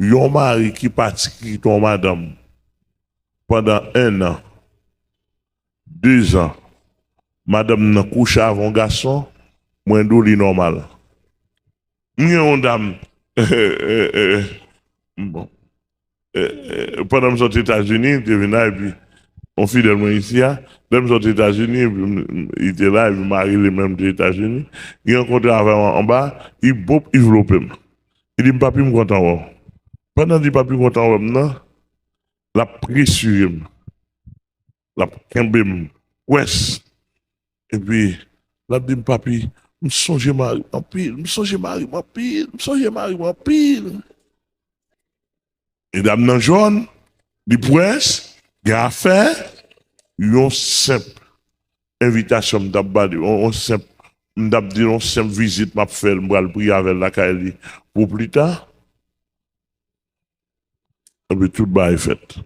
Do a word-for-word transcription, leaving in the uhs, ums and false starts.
yon mari ki pati kite yon madanm pandan en an, de zan, madanm nan kouche avè yon gason, mwen di w li nòmal. M gen yon dam, bon, pandan m sot Etazini, te vin la, epi yon fidèl mwen isi a, lè m sot Etazini, epi m- m- li te la, epi mari li menm te Etazini, li rankontre avè m anba, li bop, li vlope m. Li di m, "Papi, m kontan wè w." Pandan li di, "Papi, m kontan wè m" nan, l ap presire m. L ap kenbe m pwès. Epi, l ap di m, "Papi, m sonje mari m anpil, m sonje mari m anpil, m sonje mari m anpil." Medam nan jòn, li pwès, gen afè, yon senp envitasyon m t ap ba li, yon, yon senp, m t ap di yon senp vizit m ap fè l, m pral priye avè l lakay li pou pli ta. Epi tout bagay fèt.